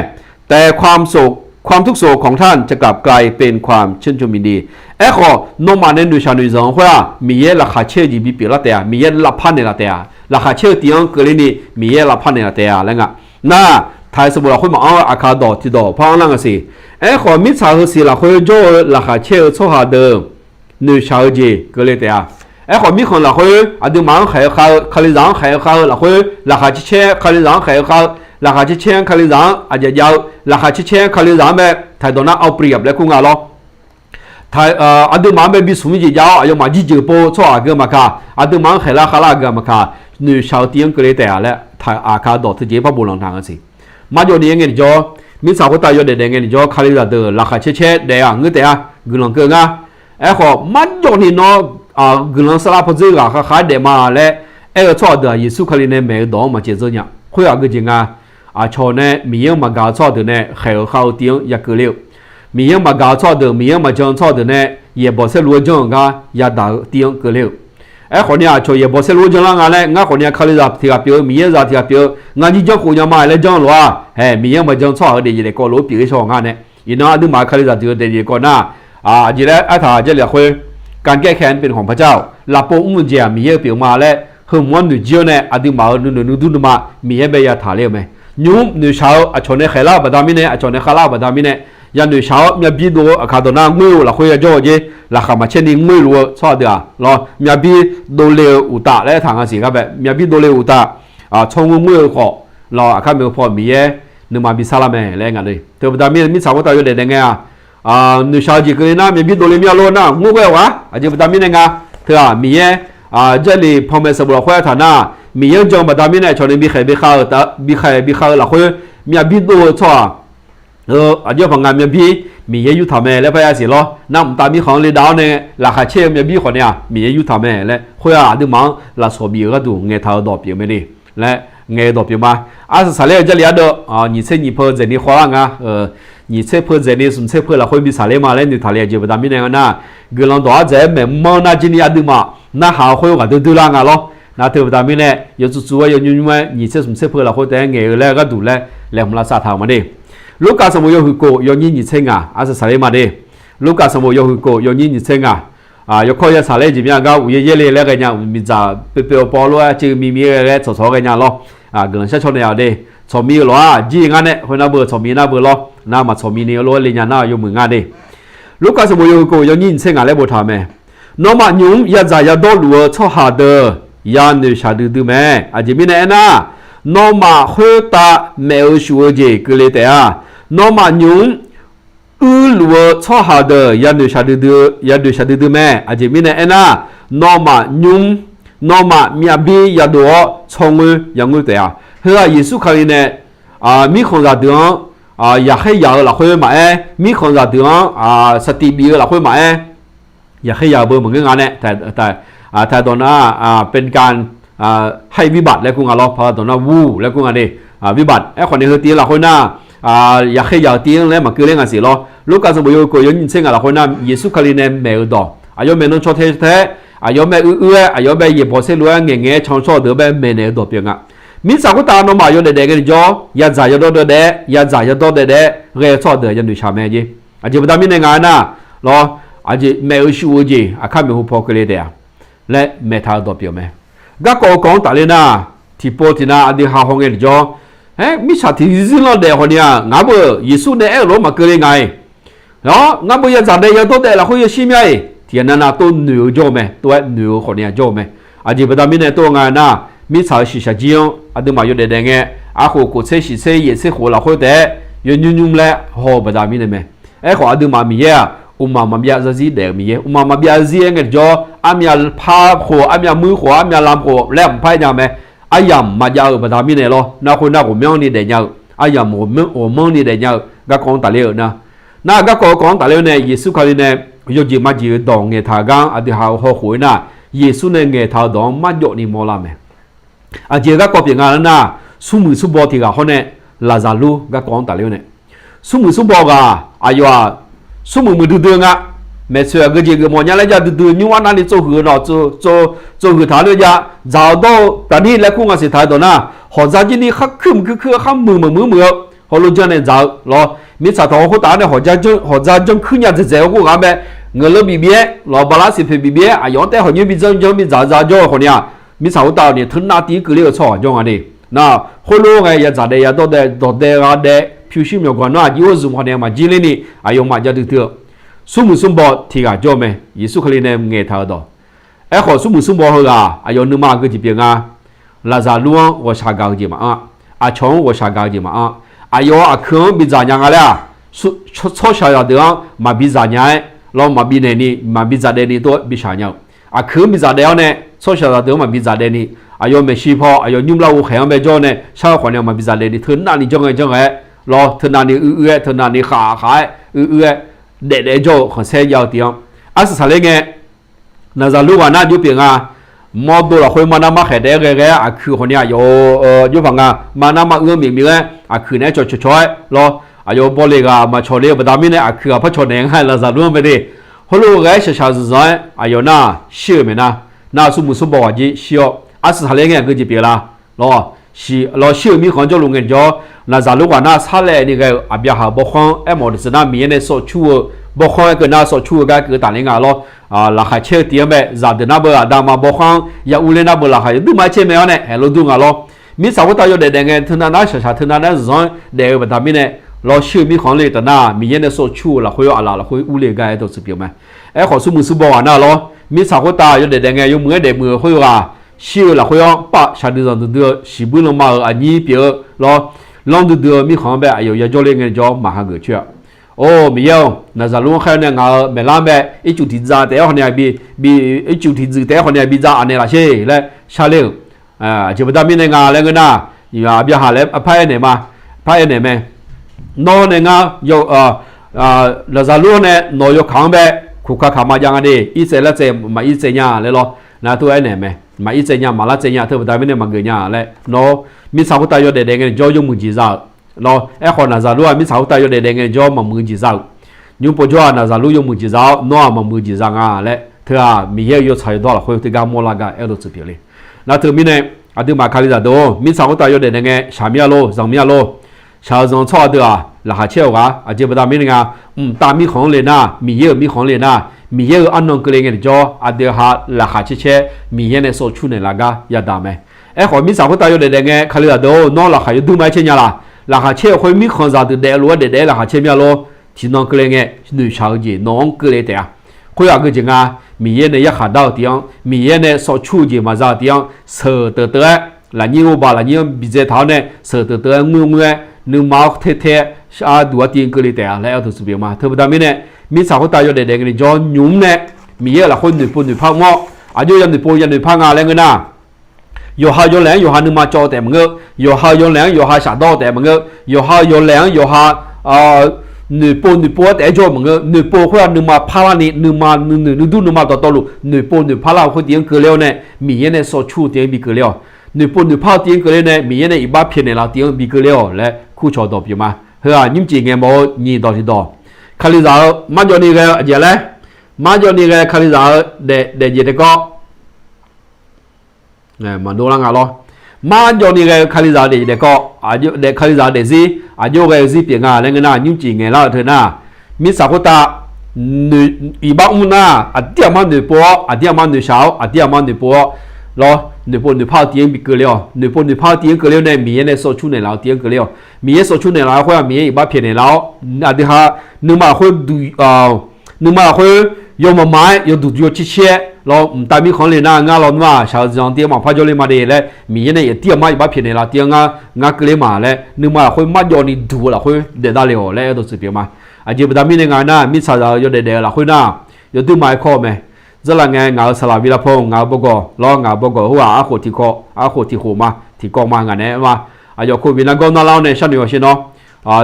แต่ความโศก ความทุกข์โศกของท่านจะกลับกลายเป็นความชื่นชมยินดี Aerkhawf, nawmaf nae noeqshaq noeqzanq-eu khoer-aq, Miqyaer laqkhaq caer-eu jeq bipyeuf lar taef-a. Miqyaer lavpar naeqlaf taef-a. Laqkhaq caer-eu tiv-anr keuvler ni Miqyaer lavpar naeqlaf taef-a laer nga. Nar, taq-euq sanqbof lafkhoer maqanr-eu aqkaq dawq tiqdawq par anrlar nga siq. Aerkhawf, mirtsaq heusiq lafkhoer jawr-eu laqkhaq caer-eu tsawrhaq deuq noeqshaq-eu jeq keuvle taef-a. Aerkhawf, mirkhanq lafkhoer aqduimaf-anr khaeq-eu khav-eu, Kalizaq-anr khaeq-eu khav-eu lafkhoer laqkhaq caer caer-aer Kalizaq-anr khaeq-eu khav-eu, laqkhaq caer caer-aer Kalizaq-anr aqjeq jav-eu, laqkhaq caer caer-aer Kalizaq-anr bae taq-aer dawq nar เอาเปรียบ laer kur nga lawr. Aqduimaf-anr bae bismq-ir jeq jav-awr aqyawfmaf jirjeuq pov tsawrhaq aqgeu maqkaq, aqduimaf-anr khaeqlar khavlar aqgeu maqkaq, noeqshaq-eu tiv-anr keuvle taef-a laer taq-euq aqkaq dawq teujeq par bof lanq taq nga siq. Marjawv ni aer ngae tiqjawr, mirtsaq khoertav yawdaef daef ngae tiqjawr, Kalizaq deuq laqkhaq caer caer daef-a ngeur taef-a, guiqlanq keuv ngar. Aerkhawf, marjawv ni nawr guiqlanq saflar pawdzer ghaq khav khav-aer daef ma laer aer-eu tsawrhaq deuq-aq, Yeqsur Kali nae maeq-eu dawq-anr maqcaev dzeur nya. Khoer aqgeu jeq nga. Aqcawq nae Miqyaer-anr maqgaq-eu tsawrhaq deuq nae khaeq-eu khav-eu tiv-anr ya keuvle-euq. Miqyaer-anr maqgaq-eu tsawrhaq deuq, Miqyaer-anr maqjan-eu tsawrhaq deuq nae yaeqbawq saerlu-aer janr-euq gar yadaq-eu tiv-anr keuvle-euq. Aerkhawf ni aqcawq yaeqbawq saerlu-aer janrlar nga laer, ngar khawf ni-a Kalizaq tiq ghaq pyeuf-eu, Miqyaer zaq tiq ghaq pyeuf-eu, ngar jir janrkhof nya ma laer janr-eu lof-aq, hae, Miqyaer-anr maqjan-eu tsawrhaq-euq daefjeq daefkawv lof-aer pyeuf-ir shawr-eu ngar nae. Iqnan aqduimaf-euq Kalizaq deuq-eu daefjeq daefkawv nar, aqjeq laer aertaq-a Jarlif lafkhoer, การแก้แค้นเป็นของพระเจ้า lafpov mr-eu jeq-aq Miqyaer-eu pyeuf ma laer, heu hmq-anr noeqjir-awr nae aqduimaf-euq nuinoeq nuidur nuima Miqyaer bae yataq ler-eu mae. Nymq-mr noeqshaq-eu aqcawq nae khaeqlar-eu baqda mirnae, aqcawq nae khavlar-eu baqda mirnae, yanoeq shaq-awr myavbir dov-eu aqkaq dawq nar ngoer-eu lafkhoer yajawr-eu jer, laqkhaq maqcaer ni ngoer luf-eu tsawrhaq deuq-aq lawr, myavbir dovle-eu uqtaf laer aertaq nga siq gar bae, myavbir dovle-eu uqtaf, tsawrngoer ngoer-eu khawf, lawr aqkar maeq-eu paw Miqyaer nuima bi sarlar mae laer aer nga le. Teubaqda mirnae mirtsaq khoertav yawdaef daef ngae-aq, noeqshaq-eu jeq keuvle nar myavbir dovle mir-a lor nar ngoer ghae-awq-a. Aqjeq baqda mirnae nga, teu-aq Miqyaer, Jarlif panmaeq sanqbof lafkhoer aertaq nar, Miqyaer-anr jan-eu baqda mirnae aqcawq nae bi khaeq bi khav-eu, bi khaeq bi khav-eu lafkhoer, myavbir dov-eu tsawrhaq, aqjox paq nga myavbir Miqyaer yurtaq mae laer parya siq lawr. Nar mqtav mirkhanq-anr le dav-awr nae laqkhaq caer-eu myavbir khawf nae-aq Miqyaer yurtaq mae laer khoer-aq aqduimaf-anr lafsawq bif-eu gharduq ngaeqtaq-eu dawq pyeuf mae de laer ngaeq-eu dawq pyeuf ma. Arsaq saqler-eu Jarlif ardeuv nyiq tser nyiq peu dzaeqni khawvlar nga, nyiq tser peu dzaeqni smq tser peu lafkhoer bi saqler ma laer noeqtaq le. Aqjeq baqda mirnae nga nar, guiqlanq dawq-ar dzaeq-aer maeqmanr nar jir ni aqduimaf narhaq-eu khoer ghaq doer doer lar nga lawr. Nar teu baqda mirnae yawtsov tsov-aer yawnymr nymr-aer nyiq tser smq tser peu lafkhoer taef-aer ngaeq-eu laer gharduq laer laeqhmq lavsav taq-euq ma de. Lurkaf sanqbof yawhuiq kof yawnyir nyiq tser ngaq arsaq saqler ma de. Lurkaf sanqbof yawhuiq kof yawnyir nyiq tser ngaq, yawkawr yasaq laer jeq mya gar uqyaer yaerle laer ghaenya miqdzaq poepoev-awr pawv lof-aer ceuv mimiq-aer ghae ghae tsawqtsawq-awr ghaenya lawr. Guiqlanq shar caw naeq-a de. Tsawqmiq-eu lof-aq jir-ir ngar nae khoernar beu tsawqmiq nar beu lawr. Nar maqtsawqmiq ni lof-aer le nya nar yawmuiq nga de. Lurkaf sanqbof yawhuiq kof yawnyir nyiq tser ngaq laer boftaq-euq mae. Nawmaf nymq-mr yadzaq yadawr luf-eu tsawrhaq deuq yanoeq shaqdui dui mae. Aqjeq mirnae aernar, nawmaf khoertav maef-eu shuf-eu jeq keuvle taef-a. Nawmaf nymq-mr uir luf-eu tsawrhaq deuq yanoeq shaqdui dui, yanoeq shaqdui dui mae. Aqjeq mirnae aernar, nawmaf nymq-mr, nawmaf myavbir yadov-awr tsawrngoer yangoer taef-a. Heu-aq Yeqsur Kali nae mirkhanqzaq deuq-anr yaqkhaer yaq-eu lafkhoer maqaer, mirkhanqzaq deuq-anr saqtiq bif-eu lafkhoer maqaer, yaqkhaer yaq-eu beu maqngeur nga nae, taedawq nar, เป็นการให้วิบัติ laer kur nga lawr, paq dawq nar วิบัติ laer kur nga de. วิบัติ aerkhawf ni heu tiv-anr lafkhoer nar, yaqkhaer yaq-eu tiv-anr laer maqkeuv ler nga siq lawr. Lurkaf sanqbof yawhuiq kof yawnyir nyiq tser ngaq lafkhoer nar Yeqsur Kali nae maeq-eu dawq, aqyawf maeqnan caw tae tae-aer, aqyawf mae uir uir-aer, aqyawf mae yaeqbawq saerlu-aer ngaeqngaeq-aer can-eu tsawrhaq deuq-anr bae maeqnaeq-eu dawq pyeuf nga. Mirtsaq khoertav nawmaf yawdaef daef ngae jawr, yadzaq yadawr daef daef-aer, yadzaq yadawr daef daef-aer ghae-eu tsawrhaq deuq yanoeq shaq mae jeq. Aqjeq baqda mirnae nga aernar, lawr, aqjeq maef-eu shuf-eu jeq aqkar maeqhu paw keuvle taef-a laer maeqtaq-eu dawq pyeuf mae. Garkawv-eu kawv-anr tafler nar, tiqpov tiqnav aqdui ha haw ngae jawr, aer, mirtsaq tiqzir lanr daef khawf ni-aq, ngar beu Yeqsur nae aer-euq lof-anr maqkeuvle nga-iq. Lawr, ngar beu yadzaq daef yadawr daef lafkhoer yashir mya-iq, tiqghaq navnav tov noeq-eu jawr-eu mae, tov-aer noeq-eu khawf ni-aq jawr-eu mae. Aqjeq baqda mirnae tov nga nar, mirtsaq-euq shiqshaq jir-anr aqduimaf yawdaef daef ngae, arkhof kof tser shiq tser yaef tser khof lafkhoer taef-aer yawnymr nymr laer haw-eu baqda mirnae mae. Aerkhawf aqduimaf Miqyaer-aq, mqmaq maqbyav zarzir daef-euq Miqyaer, mqmaq maqbyav zarzir-aer ngae jawr, armyav par khof, armyav muir khof, armyav lam khof laer mqpar-aer nya mae. Aryamq maqjav-euq baqda mirnae lawr, nar khoer nar ghawqmyanrni daefnya-eu, aryamq ghawqmyanrni daefnya-eu garkawv-anr tafler-euq nar, nar garkawv-eu kawv-anr tafler-awr nae Yeqsur Kali nae yawjeq majeq-eu dawq ngaeqtaq gar-anr aqdui ha-eu hawkhof-aer nar, Yeqsur nae ngaeqtaq-eu dawq-anr marjawv ni mawrlar mae. Aqjeq garkawv pyeuf nga nar, smrmuiq smrbaw tiq ghaq hawr nae Laqzaqlur garkawv-anr tafler-awr nae, smrmuiq smrbaw ghaq aqyawf-aq, smrmuiq muiqdui dui-eu nga. Maeqtsoeq aqgeujeq geufmawf nya laer jav duidui nymr-anr navni tsovhuiq-eu nawq, tsovhuiq taq-anr jav, dzaq-awr dawr-eu taqnir laer kur nga siq taq-eu dawq nar, hawqdzaq jir ni khar kuir mq kuir kuir-eu khar muiq maqmuiq muiq-eu, heulof janr nae dzaq-eu lawr. Mirtsaq tawq-eu khoertav-anr nae hawqdzaq janr kuir nya dzaeqdzaeq-eu khoerghaq-anr bae, ngeuqleur bif bif-aer lawr, bala siqpoeq bif bif-aer aqyawf-anr taef hawqnymr bi janr janr bi dzaq dzaq jawr-eu khawf ni-aq, mirtsaq khoertav-awq ni teunav tiv-ir keuvler-eu tsawrhaq jawr nga de. Nar, khoerlof-aer ghae yadzaq daef yadawr daef dawqdaef ghaq daef pyurshuir myawqganq nar aqjir-awr zmq khawf ni-aq maqjir ler ni aqyawfmaf jav duidui-eu, smrmuiq smrbaw tiq ghaq jawr-eu mae. Yeqsur Kali nae ngaeqtaq-eu dawq. Aerkhawf smrmuiq smrbaw heughaq aqyawf nuima aqgeujeq pyeuf nga. Laqzaqlur-anr ghawqshaq gaq-eu jeq maqanr, aqcawq-anr ghawqshaq gaq-eu jeq maqanr, aqyawf-euq aqkuiq-anr bidzaq nya nga laer-aq, tsawrshaq zaqdeuq-anr maqbi dzaq nya-aer lawr, maqbi naeq ni maqbi dzaq daef ni tov-aer bi shaq nya-eu. Aqkuiq-anr bidzaq daef-awr nae tsawrshaq zaqdeuq-anr maqbi dzaq daef ni, aqyawf maeqshi paw aqyawf nymr lar ghovkhaeq-anr bae jawr-eu nae shar-eu khawf ni-aq maqbi dzaq daef ni teunav ni janr ngae janr ngae-aer lawr, teunav ni uir uir-aer teunav ni khaq khaq-aer uir uir-aer daef daef jawr-eu khanqsaer jav-eu tiv-anr, arsaq saqler ngae, Laqzaqlur ghaq nar jov pyeuf nga. Mawrdo lafkhoer marnar markhaeq taef-aer ghae ghae-aer aqkuiq khawf ni-aq yawf-eu jov paq nga. Marnar mar uir-anr mif mif-aer aqkuiq naeq-aer cawqcawq cawq-aer lawr, aqyawf bawle ghaq maqcawq le-eu baqda mirnae aqkuiq ghaq par cawq naeq nga Laqzaqlur-anr bae de. Heulof ghae-aer shaqshaq zanqzanq-aer aqyawf nar shir-euq maeqnar, nar smrmuiq smrbaw ghaq jir shir-awr arsaq saqler ngae aqgeujeq pyeuf la. Lawr, lawr shir-euq mirkhanq-anr jawrluf ngaejawr, Laqzaqlur ghaq nar sarlaevni ghae-euq Aqbyaqhaq bawrkhanr-anr aermawf-eu deuq seuq nar Miqyaer nae sawqcur-eu bawrkhanr-aer keuv nar sawqcur-eu gar keuv tafler nga lawr. Laqkhaq caer-eu tiv-anr bae zaqdeuq nar beu aqda ma bawrkhanr-anr ya urler nar beu laqkhaq yawduq ma caer mae-awr nae haeq lof dur nga lawr. Mirtsaq khoertav yawdaef daef ngae teunav nar shaqshaq teunav nar zanqzanq-aer daef-eu baqda mirnae, lawr shir-eu mirkhanq-anr le taf nar Miqyaer nae sawqcur-eu lafkhoer-awr aqlaf lafkhoer urle gar-aer dawq tsuif pyeuf mae. Aerkhawf smrmuiq smrbaw ghaq nar lawr, mirtsaq khoertav yawdaef daef ngae yawmuiq-aer daef muiq-eu khoerghaq shir-eu lafkhoer-anr pav shaqdui zanqdui dui-eu shiqbuir lanma-euq aqnyir pyeuf-eu lawr, lanr duidui-eu mirkhanq-anr bae aqyawf yajawr ler ngaejawr maqhageuf coer-a. Or Miqyaer-or, Laqzaqlur-anr khaer nae ngaq-euq maeqlar-anr bae ircuf tiqdzav taef-aer khawf ni-aq bi, ircuf tiqdzuif taef-aer khawf ni-aq bi dzav aq naeq laf sher laer sharler-euq. Aqjeq baqda mirnae nga laer ngeur nar, Aqbyaqhaq laer arpar aernaeq ma. par aernaeq mae. Nawr nae ngar, Laqzaqlur-anr nae nawq yawkaq-anr bae kuqka kaq ma jav nga de, irtsaev lar tsaev maq irtsaev nya laer lawr. Nar tov aernaeq mae. Maq irtsaev nya, maq lar tsaev nya, teu baqda mirnae maqgeuf nya laer. Nawr mirtsaq khoertav yawdaef daef ngaejawr yawmuiq jeq za-euq lawr. Aerkhawf, Naqzaqlur-aq mirtsaq khoertav yawdaef daef ngaejawr maqmuiq jeq za-euq. Nymr povjawr-aq, Naqzaqlur yawmuiq jeq za-awr, nawr-aq maqmuiq jeq za nga laer, teu-aq, Miqyaer-euq yawtsaq yawdawr lafkhoer teugar mawrlar gar aer dov tsuif pyeuf le. Nar teu mirnae, aqduimaf Kalizaq deuq-or, mirtsaq khoertav yawdaef daef ngae shaq mir-a lor, zanq mir-a lor. Shaq-eu zanq tsawrhaq deuq-aq, laqkhaq caer-euq ghaq, aqjeq baqda mirnae nga, mqtav mirkhanq-anr le nar, Miqyaer-euq mirkhanq-anr le nar, Miqyaer-euq arnan keuvle ngae tiqjawr, aqdui ha laqkhaq caer caer, Miqyaer nae sawv cur naeqlaf gar yadaq mae. Aerkhawf, mirtsaq khoertav yawdaef daef ngae, Kalizaq deuq-or, nawr laqkhaq yawduir ma-aer caer nya laq? Laqkhaq caer-eu khoer mirkhanqzaq deuq daeflof-aer daef daef-aer laqkhaq caer mir-a lor. Tiqnan keuvle ngae, noeqshaq-eu jeq nawq-anr keuvle taef-a. Khoer aqgeu jeq nga, Miqyaer nae yarkhaq dar-eu tiv-anr, Miqyaer nae sawv cur-eu jeq maqza-eu tiv-anr, seuq teuq teuv-aer, lafnyir ghovbaq lafnyir-anr biqdzae taq-awr nae, seuq teuq teuv-aer ngoer ngoer-aer, nuima-anr ter ter-aer, shar duq-aer tiv-anr keuvle taef-a laer aer dov tsuif pyeuf ma. Teu baqda mirnae, mirtsaq khoertav yawdaef daef ngae tiqjawr nymq-mr nae, Miqyaer-euq lafkhoer noeqpov noeqpar mr-awr, aqjox ya noeqpov ya noeqpar nga laer ngeur nar, yawqha-eu yawlaeq-anr yawqha nuima cawv taef maqngeur. Yawqha-eu yawlaeq-anr yawqha shafdawr taef maqngeur. Yawqha-eu yawlaeq-anr yawqha noeqpov noeqpov-aer taef-aer jawr maqngeur. Noeqpov khoer-aq nuima parlar ni, nuima nuinoeq nuidur nuima dawqtawvluf noeqpov noeqpar lar-eu khoer tiv-anr keuvle-awr nae, Miqyaer nae sawv cur-eu tiv-anr bi keuvle-awq. Noeqpov noeqpar-eu tiv-anr keuvle nae, Miqyaer nae iqbax pyaeqnaeq laf-eu tiv-anr bi keuvle-awq laer kurcawq dawq pyeuf ma. Heu-aq nymrcif ngaeq mawf-eu nyiq dawq tiqdawq. Kalizaq-eu marjawv ni ghae-eu aqjeq laer, marjawv ni ghae Kalizaq-eu daef daefjeq daef kawv maqdov lar nga lawr. Marjawv ni ghae-eu Kalizaq-eu daef daef kawv, daef Kalizaq-eu daefzir, aqjox ghae-eu zir pyeuf nga laer ngeur nar, nymrcif ngaeqlar-eu teu nar, mirtsaq khoertav iqbax mr nar, aqdir aqmar noeqpov-awr, aqdir aqmar noeqshaq-awr, aqdir aqmar noeqpov-awr lawr, noeqpov noeqpar-eu tiv-anr bi keuvle-awq. Noeqpov noeqpar-eu tiv-anr keuvle-awr nae, Miqyaer nae sawv cur naeqlaf-eu tiv-anr keuvle-awq. Miqyaer sawv cur naeqlaf-eu khoer-aq, Miqyaer iqbax pyaeqnaeq laf-awr, aqdui ha nuima lafkhoer duq nuima lafkhoer yawmaf maf-aer yawduq yaw cir cir-aer lawr, mqtav mirkhanq le nar ngar lawnmr-aq, shaq-eu zanq tiv-anr maqpar jawrle ma de laer, Miqyaer nae aqdir aqmar iqbax pyaeqnaeq laf tiv-anr ngar keuvle ma laer, nuima lafkhoer marjawv ni duq-eu lafkhoer daefdar le-awq laer aer dov tsuif pyeuf ma. Aqjeq baqda mirnae nga nar, mirtsaqzaq-eu yawdaef daef-eu lafkhoer nar, yawduir ma-aer kawv-eu mae. Dzarlaf ngae ngaq-euq saqlaq vilavpov ngaq-euq bawgawq lawr, ngaq-euq bawgawq heughaq arkhof tiqkawv, arkhof tiqkhof ma, tiqkawv ma ngaq naeq-aer ma. Aqyawf khof bi nargawr narlar-awr nae sharnoeq-awq shir nawr,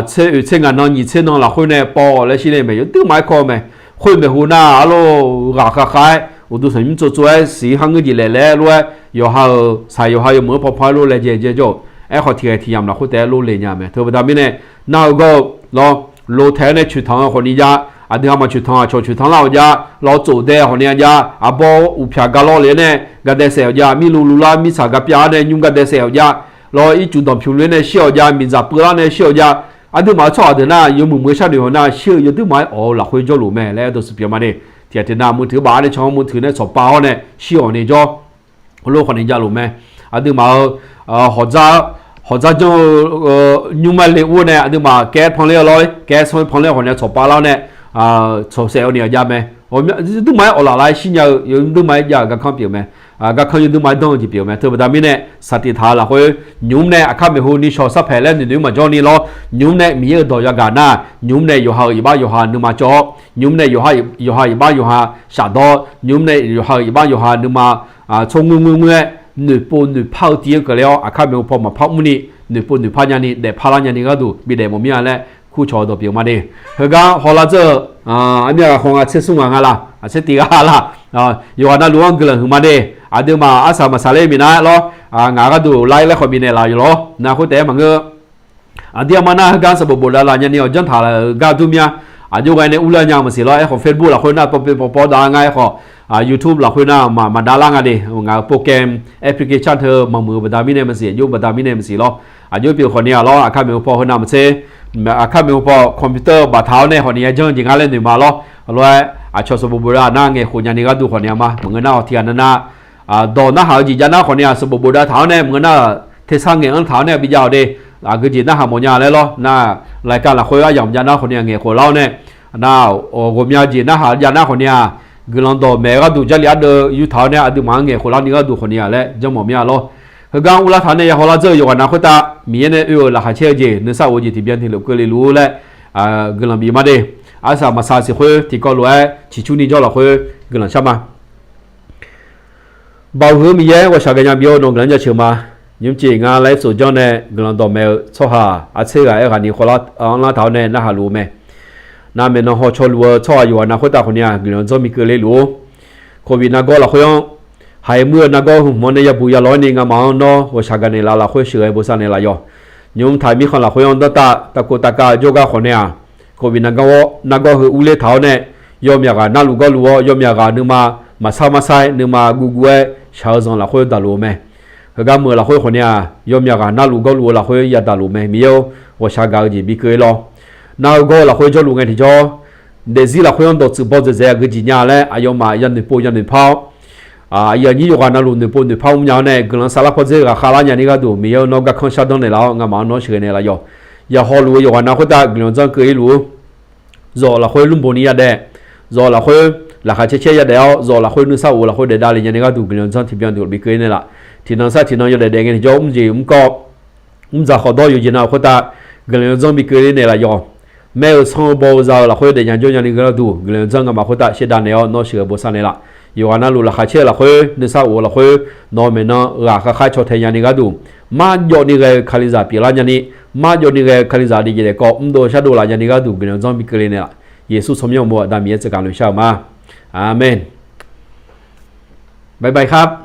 tser oeq tser ngaq nan nyiq tser nan lafkhoer nae paw laer shir nae mae, yawduir ma-aer kawv-eu mae. Khoer maeqhu nar arlawr ghaq khav khav-aer uqduq sanqnymr tsov tsov-aer siq har ngeur jeq laeq laer lof-aer, yawqha-euq saq yawqha yawmuiq-anr paw paw-aer lof laejae jae jawr-euq. Aerkhawf tiqghaq tiqyamq lafkhoer taef-aer lof le nya mae. Teu baqda mirnae, nar-eu gawr-eu lawr, lo taeq-aer nae coeqtanq-eu khawfni jav, aqdui ha maq coeqtanq-aq cawq coeqtanq lar-awq jav, lawr tsofdae khawfni-a jav, arbawr uqpyaq ga lawr le-aer nae ga dae saef-awq jav, mirlu lu lar mirtsaq ga pyav-awr nae nymr ga dae saef-awq jav, lawr ircuf danqpymq le-aer nae shir-awq jav, miqdzaq peular nae shir-awq jav, aqduimaf-eu tsawrhaq deuq nar yawmuiq muiq-eu sharnoeq haw nar shir-eu yawduir ma-aer awq-eu lafkhoer jawrluf mae laer aer dov tsuif pyeuf ma de. Tiqghaq tiqnav meuq teuq baf-awr nae can meuq teuq nae tsawq pav-awr nae shir-awq ni jawr Heulof khawf ni javluf mae. Aqduimaf-euq hawqdzar janr-eu nymrma le ur nae aqduimaf kaer panler-eu lawr, kaer sanr panler khawf ni tsawq pav lar-awr nae, tsawq saef-eu ni-awq jav mae. Yawduir ma-aer awq laf lar-aer shir nya-eu yawduir ma-aer jav-euq garkanr pyeuf mae. Garkanr yawduir ma-aer danr-eu jeq pyeuf mae. Teu baqda mirnae saqtiq taq-eu lafkhoer nymq-mr nae aqkar maeqhu nishawq sarpaeq laer noeqnoeq-ir maqjawr ni lawr, nymq-mr nae Miqyaer-euq dawq yagaq nar, nymq-mr nae yawqha-euq iqbax yawqha nuima cawv-awr, nymq-mr nae yawqha iqbax yawqha shafdawr, nymq-mr nae yawqha-euq iqbax yawqha nuima tsawr ngoer ngoer ngoer-aer noeqpov noeqpar-eu tiv-anr keuvle-awr, aqkar maeqhu paw maqpar mrni, noeqpov noeqpar nyani daefpar lar nyani gharduq bidaef mawf mir-a laer kurcawq-eu dawq pyeuf ma de. Heugar hawlar dzeur-eu, armir ghaq khawf nga tser smr ngaq nga laq, aqtser tiq ghaq laq, yawqghaq navluf-anr guiqlanq huiqma de. Aqduimaf arsaq maqsaq ler minav-aer lawr, ngaq gharduq laer laer khawf bifnaeq laf-euq lawr, nar khoertaef-aer maqngeur. Aqdir aqma nar heugar sanqbof bofdav laf nyani awq janr taq-euq gar dur mir-a. Aqjox ghae nae urler nya maqsiq lawr. Aerkhawf Facebook lafkhoer nar pawpaw pawpaw dav-a ngar, aerkhawf YouTube lafkhoer nar maqdav lar nga de. Ngaq-euq program application teu maqmuiq-eu baqda mirnae maqsiq, aqjox baqda mirnae maqsiq lawr. Aqjox pyeuf khawf ni-aq lawr, aqkar maeqhu paw heu nav maqtser, aqkar maeqhu paw computer baftaq-awr nae khawf ni ya janr-eu jeq ngar laer noeqma lawr. Lof-aer aqcawq sanqbof bofdav nar ngaeqkhof nyani gharduq khawf ni-a ma. Maqngeur nar-awq tiqghaq navnav dawq narhaq-eu jeq jav nar khawf ni-aq, sanqbof bofdav taq-awr nae maqngeur nar-euq tersar ngaeq-anr taq-awr nae bi jav-awq de. Aqgeujeq narhaq mawf nya laer lawr. Nar, รายการ lafkhoer aryamq jav nar khawf ni-aq ngaeqkhof lar-awr nae, nar, ghawqmya jeq narhaq jav nar khawf ni-aq, guiqlanq dawqmaeq gharduq Jarlif ardeuv yurtaq-awr nae aqduimaf-anr ngaeqkhof larni gharduq khawf ni-aq laer janr mawf mir-a lawr. Heugar urlar taq-awr nae ya hawlar dzeur-eu yawqghaq nav khoertav Miqyaer nae oe-euq laqkhaq caer-eu jeq nuisar of-eu jeq tiqbyan tiqlof keuvle luf-ur laer guiqlanq bif ma de. Arsaq maqsaq siq khoer tiqkawv lof-aer ciqcurni jawr lafkhoer guiqlanq shar ma. Baoq huiq-eu Miqyaer ghawqshaq gaqnya bif-awr nawq guiqlanq jaceuq ma. Nymrcif nga laer tsof janr nae guiqlanq dawqmaeq-eu tsawrhaq artser ghaq aer ghaq ni khawvlar anrlar taq-awr nae narhaq luf-eu mae. Navmaeq nan hawcaw luf-eu tsawrhaq yawqghaq na khoertav khawf ni-aq, guiqlanq dzanr bi keuvle luf-or. Covid nargawr lafkhoer-anr, haiq muir-eu nargawr heu hmq-anr nae yabuq yalawr-aer ni ngamaf-anr nawr ghawqshaq gaqnaeq laf lafkhoer sheuqghae bosav naeq laf yawq. Nymq-mr taq mirkhanq lafkhoer-anr danrtav tavkov tavkav-eu jawrgar khawf nae-aq, covid nargawr-awr nargawr heu urler taq-awr nae, yawmyaq ghaq narluf gawrluf-awr, yawmyaq ghaq nuima maqsar marsar-aer nuima guvguv-aer shaq-eu zanq lafkhoer daqluf-eu mae. Heugar meuq lafkhoer khawf nae-aq, yawmyaq ghaq narluf gawrluf-eu lafkhoer yadaq luf mae. Miqyaer-or, ghawqshaq gaq-eu jeq bi keuv-ir lawr. Nar-eu gawr-eu lafkhoer jawrluf ngae tiqjawr, daefzir lafkhoer-anr dawqtsuif baw dzaeqdzaeq-a geujeq nya laer aqyawfmaf yanoeq pov yanoeq par-awr, aqyuif aqnyir yawqghaq navluf noeqpov noeqpar mrnya-awr nae guiqlanq saflar pawdzer ghaqkhav lar nya ni gharduq Miqyaer-or, nawr garkanr shardanr naeqlaf-awr ngamaf-anr nawr sheuqghae naeqlaf yawq. Yaqhaw luf-eu yawqghaq na khoertav guiqlanq dzanr keuv-ir luf-ur. Zawq lafkhoer lmrboq ni yadaef, zawq lafkhoer laqkhaq caer caer yadaef-awr, zawq lafkhoer nuisar of lafkhoer daef davle nya ni gharduq guiqlanq dzanr tiqbyan deuq bi keuv-ir naeqlaf. Tiqnan sar tiqnan yawdaef daef ngae tiqjawr mrjeq mrkawv, mrdzaq khawf dawr yawqjeq na khoertav guiqlanq dzanr bi keuvle naeqlaf yawq. Maer-eu sanr-eu baw-eu za-eu lafkhoer daefnya jawr nya ni gharduq guiqlanq dzanr ngamaf khoertav sherdaq naeq-awr nawr sheuqghae bosav naeqlaf. Yawqghaq navluf laqkhaq caer-eu lafkhoer nuisar of-eu lafkhoer nawq maeqnan ghaq khavkhar caw tae nya ni gharduq, marjawv ni ghae-eu Kalizaq pyeuflar nya ni, marjawv ni ghae-eu Kalizaq aqdui jeq daefkawv mrdov shardov laf nya ni gharduq guiqlanq dzanr bi keuvle naeqlaf. Yeqsur tsawrmyanr uqmov aqda Miqyaer tsawrgaq noeqshar-euq ma. Aqmeq. Bye bye ครับ